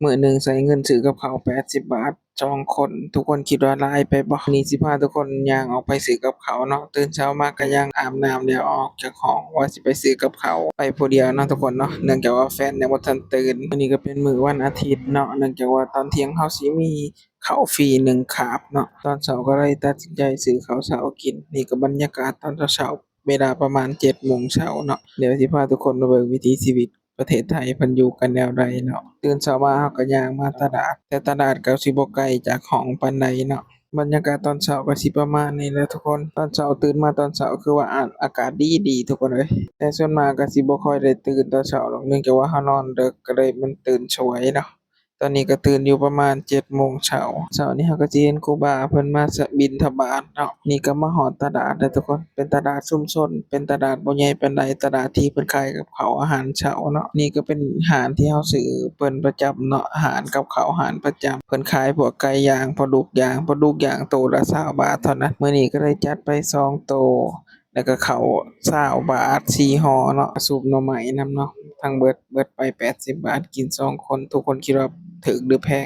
ມື້ໜຶ່ງໃຊ້ເງິນຊື້ກັບເຂົ້າແປດສິບບາດ ສອງຄົນ. ທຸກຄົນຄິດວ່າຫຼາຍໄປບໍ່? ນີ້ຊິພາທຸກຄົນຍ່າງອອກໄປຊື້ກັບເຂົ້າເນາະ. ຕື່ນເຊົ້າມາກໍຍັງອາບນ້ຳແລ້ວອອກຈາກຫ້ອງ ວ່າຊິໄປຊື້ກັບເຂົ້າ ໄປຜູ້ດຽວເນາະທຸກຄົນເນາະ ເນື່ອງຈາກວ່າແຟນຍັງບໍ່ທັນຕື່ນ. ມື້ນີ້ກໍເປັນມື້ວັນອາທິດເນາະ ເນື່ອງຈາກວ່າຕອນທ່ຽງເຮົາຊິມີເຂົ້າຟຣີໜຶ່ງຄາບເນາະ. ຕອນເຊົ້າກໍເລີຍຕັດສິນໃຈຊື້ເຂົ້າເຊົ້າກິນ. ນີ້ກໍບັນຍາກາດຕອນເຊົ້າໆ ເວລາປະມານເຈັດໂມງເຊົ້າເນາະ. ດຽວຊິພາທຸກຄົນມາເບິ່ງວິຖີຊີວິດ ປະເທດໄທເພິ່ນຢູ່ກັນແນວໃດເນາະ. ຕື່ນເຊົ້າມາເຮົາກໍຍ່າງມາຕະຫຼາດ ແຕ່ຕະຫຼາດກໍຊິບໍ່ໄກຈາກຫ້ອງປານໃດເນາະ. ບັນຍາກາດຕອນເຊົ້າກໍຊິປະມານນີ້ແຫຼະທຸກຄົນ. ຕອນເຊົ້າຕື່ນມາຕອນເຊົ້າຄືວ່າອາ ອາກາດດີໆ ທຸກຄົນເອີຍ. ແຕ່ສ່ວນມາກກໍຊິບໍ່ຄ່ອຍໄດ້ຕື່ນຕອນເຊົ້າດອກ ເນື່ອງຈາກວ່າເຮົານອນເດິກ ກໍເລີຍມັນຕື່ນສວຍເນາະ. ຕອນນີ້ກໍຕື່ນຢູ່ປະມານເຈັດໂມງເຊົ້າ. ເຊົ້ານີ້ເຮົາກໍຊິເຫັນຄູບາເພິ່ນມາບິນທະບາດເນາະ. ນີ້ກໍມາຮອດຕະຫຼາດແລ້ວທຸກຄົນ. ເປັນຕະຫຼາດຊຸມຊົນ ເປັນຕະຫຼາດບໍ່ໃຫຍ່ປານໃດ ຕະຫຼາດທີ່ເພິ່ນຂາຍກັບເຂົ້າອາຫານເຊົ້າເນາະ. ນີ້ກໍເປັນຮ້ານທີ່ເຮົາຊື້ເພິ່ນປະຈຳເນາະ ຮ້ານກັບເຂົ້າຮ້ານປະຈຳ. ເພິ່ນຂາຍພວກໄກ່ຍ່າງ ປາດຸກຍ່າງ ປາດຸກຍ່າງໂຕລະຊາວບາດເທົ່ານັ້ນ. ມື້ນີ້ກໍໄດ້ຈັດໄປສອງໂຕ ແລ້ວກໍເຂົ້າຊາວບາດ ສີ່ຫໍ່ເນາະ ຊຸບໜໍ່ໄມ້ນຳເນາະ. ທັງເບິດ ເບິດໄປແປດສິບບາດ ກິນສອງຄົນ. ທຸກຄົນຄິດວ່າຖືກຫຼືແພງ?